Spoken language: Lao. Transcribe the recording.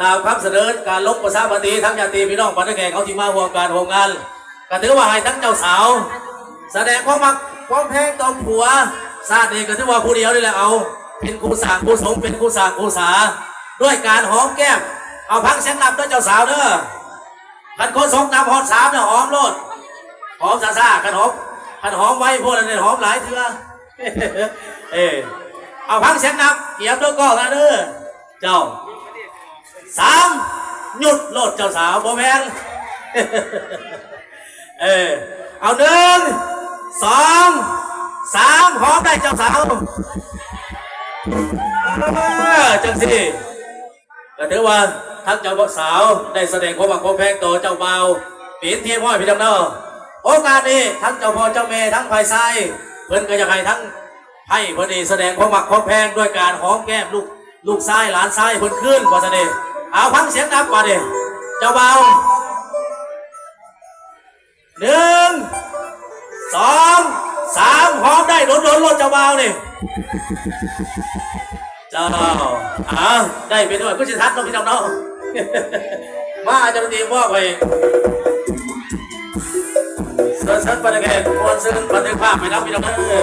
ຕາມຄຳສະເໜີການລົງປະຊາມະຕິ ທັງຍາດຕິພີ່ນ້ອງບັນດາແຂກເຮົາທີ່ມາຮ່ວມການຮ່ວມງານ ກໍຖືວ່າໃຫ້ທັງເຈົ້າສາວສະແດງຄວາມຮັກຄວາມແພງຕໍ່ຜົວ. ຊາດນີ້ກໍຖືວ່າຜູ້ດຽວນີ້ແຫຼະ ເອົາເປັນຄູ່ສ້າງຄູ່ສົມ ເປັນຄູ່ສ້າງຄູ່ສາ ດ້ວຍການຫອມແກ້ມ. ເອົາ ຟັງສຽງນັບເດີເຈົ້າສາວເດີ. ຄັນຄົນສົກນັບຮອດສາມແລ້ວຫອມໂລດ ຫອມຊ້າໆ. ຄັນຫອມ ຄັນຫອມໄວໂພດແລ້ວນີ້ຫອມຫຼາຍເທື່ອ. ເອີ ເອົາ ຟັງສຽງນັບ ກຽມເດີກ້ອງນະເດີ. ເຈົ້າ ສາມ ຢຸດໂລດເຈົ້າສາວ ບໍ່ແມ່ນ. ເອີ ເອົາ ໜຶ່ງ ສອງ ສາມ ຫອມໄດ້ເຈົ້າສາວ. ເອີ ຈັ່ງຊີ້ ກໍຖືວ່າທັງເຈົ້າສາວໄດ້ສະແດງຄວາມຮັກຄວາມແພງຕໍ່ເຈົ້າບ່າວເປັນທີ່ຮຽບຮ້ອຍພີ່ນ້ອງເນາະ. ໂອກາດນີ້ທັງເຈົ້າພໍ່ເຈົ້າແມ່ ທັງຝ່າຍຊາຍ ເພິ່ນກໍຢາກໃຫ້ທັງ ໃຫ້ເພິ່ນນີ້ສະແດງຄວາມຮັກຄວາມແພງດ້ວຍການຫອມແກ້ມລູກ ລູກຊາຍຫຼານຊາຍເພິ່ນຄືນ ວ່າຊັ້ນເດ. ເອົາ ຟັງສຽງນັບບາດນີ້ ເຈົ້າບ່າວ ໜຶ່ງ ສອງ ສາມ ຫອມໄດ້ດົນໆໂລດເຈົ້າບ່າວນີ້. ເຈົ້າ ເອົາ ໄດ້ໄປດ້ວຍ ຄືຊິທັນເນາະພີ່ນ້ອງເນາະ. ມາ ເຈົ້າໜ້າທີ່ມອບໃຫ້ ເຊີນ ເຊີນບັນດາແຂກ ມ່ວນຊື່ນ ບັນທຶກພາບໄປນຳພີ່ນ້ອງເດີ.